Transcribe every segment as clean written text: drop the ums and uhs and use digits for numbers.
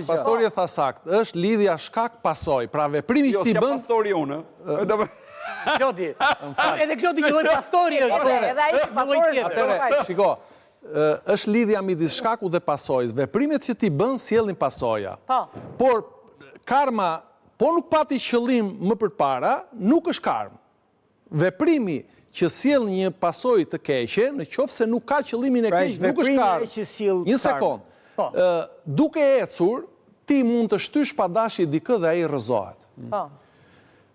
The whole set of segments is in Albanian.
Pastori e tha saktë, është lidhja shkak pasojë. Pra veprimi jo, që ti bën. Jo, s'jam pastori unë, ë. Klodi. Edhe Klodi një lloj pastori është. Edhe ai pastori është. Atëherë, shiko, është lidhja midis shkakut dhe pasojës. Veprimet që ti bën sjellin pasoja. Po. Por karma, po nuk pati qëllim më përpara, nuk është karmë. Veprimi që sjell një pasojë të keqe, në qoftë se nuk ka qëllimin e pra, keq, nuk është karmë. Një sekondë. Po. Duke ecur, ti mund të shtysh pa dashje dikë dhe ai rrëzohet. Po.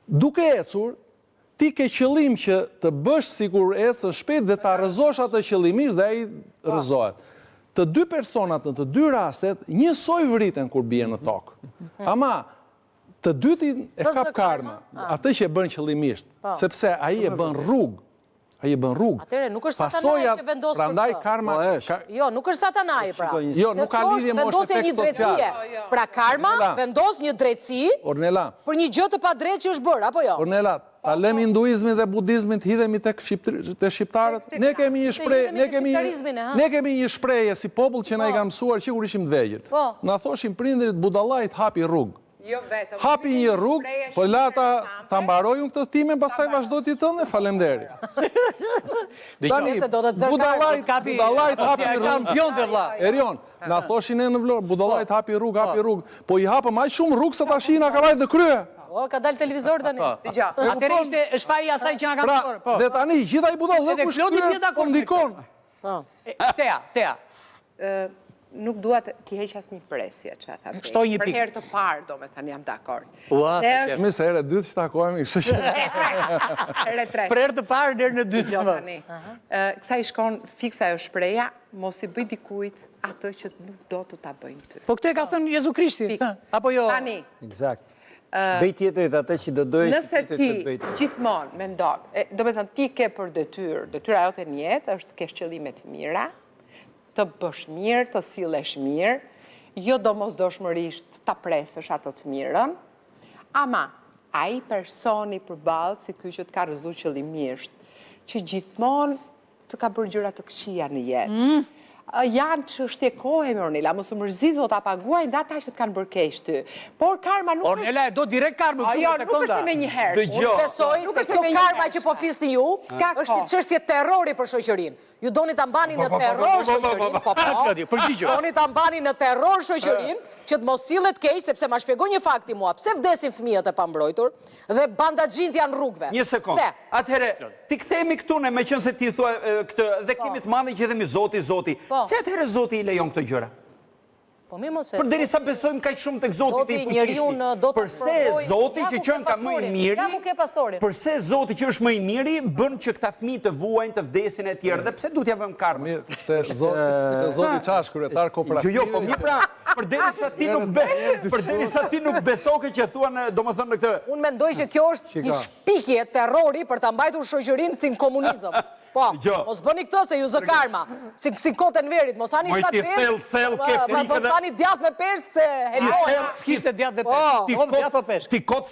Duke ecur, ti ke qëllim që të bësh sikur ecën shpejt dhe ta rrëzosh atë qëllimisht dhe ai po. rrëzohet. Të dy personat në të dy rastet njësoj vriten kur bien në tokë. Ama të dytin e kap karma, ah. atë që e bën qëllimisht, po. sepse ai e bën rrugë. Ai e bën rrugë. Atëherë nuk është satanai që vendos për Prandaj karma po, është. Jo, nuk është satanai pra. Jo, nuk ka lidhje me është efekt social. Jo, jo. Pra karma vendos një drejtësi. Ornela. Për një gjë të padrejtë që është bërë, apo jo? Ornela, ta lëmë hinduizmin dhe budizmin të hidhemi tek te shqiptarët. Ne kemi një shprehje, ne kemi ne kemi një shprehje si popull që na i po. ka mësuar që kur ishim të vegjël. Po. Na thoshin prindërit budallait hapi rrugë. Jo vetëm. Hapi një rrugë, po la ta ta mbaroj unë këtë timen, pastaj vazhdo ti tënde, faleminderit. Tani, budallait, budallait hapi rrugë. Kampion të vlla. Erion, na thoshin ne në Vlorë, budallait po. hapi rrugë, hapi po. rrugë. Po i hapëm aq shumë rrugë sa tash na ka vajt në krye. Po, ka dalë televizor tani. Po. Dëgjo. Atëherë ishte është faji i asaj që na ka pra, mësuar. Po. Dhe tani gjithë ai budallëku është kryer, po ndikon. Po. Tea, Tea. Nuk dua t'i heq asnjë presje, ça tha Bej. Shtoj një pikë. Për herë të parë, domethënë, jam dakord. Ua, sa qejf. Mirë se herë e dytë që takohemi, kështu që. Herë e tretë. Për herë të parë deri në dytë. Jo, tani. Kësaj i shkon fiks ajo shprehja, mos i bëj dikujt atë që nuk do të ta bëjnë ty. Po këtë e ka thënë Jezu Krishti, apo jo? Tani. Eksakt. Bëj tjetrit atë që do doje që tjetri të të bëjë. Nëse ti gjithmonë mendon, domethënë ti ke për detyrë, detyra jote në jetë është të kesh qëllime të mira, të bësh mirë, të sillesh mirë, jo domosdoshmërisht ta presësh atë të mirën, ama ai personi përballë si ky që të ka rrëzu qëllimisht, që gjithmonë të ka bërë gjëra të këqija në jetë. Mm. Janë çështje kohe me Ornela, mos u mërzit, do ta paguajnë dhe ata që të kanë bërë keq ty. Por karma nuk është Ornela e do direkt karmën kështu në sekonda. Jo, nuk është menjëherë. Dëgjo. Unë besoj se kjo karma që po flisni ju është një çështje terrori për shoqërinë. Ju doni ta mbani në terror shoqërinë, po po. Përgjigju. Doni ta mbani në terror shoqërinë që të mos sillet keq, sepse ma shpjego një fakt ti mua. Pse vdesin fëmijët e pambrojtur dhe bandaxhinjtë janë rrugëve? Një sekondë. Pse? Atëherë, t'i kthehemi këtu ne, meqenëse ti thua këtë dhe po. kemi të madhin që themi Zoti, Zoti. Po. Pse atëherë Zoti i lejon këto gjëra? Po mirë mos e. Përderisa besojmë kaq shumë tek Zoti te i fuqishmi. Përse Zoti që qenka më i miri? Përse Zoti që është më i miri bën që këta fëmijë të vuajnë, të vdesin e tjerë dhe pse duhet t'ia vëmë karmën? Mirë, se Zoti, se Zoti ça është kryetar kooperative. Jo, jo, po mirë pra, përderisa ti nuk be, përderisa ti nuk besoke që thua në, domethënë në këtë. Unë mendoj që kjo është një shpikje terrori për ta mbajtur shoqërinë si në komunizëm. Po, mos bëni këtë se ju zë karma. Si si kohët e Enverit, mos hani Moj shtat ti peshk. thellë, thellë ke Po, frikë mos dhe hani djathë me peshk se helmohen. S'kishte djathë dhe Po. peshk. Ti O kot, djathë o peshk. ti kot.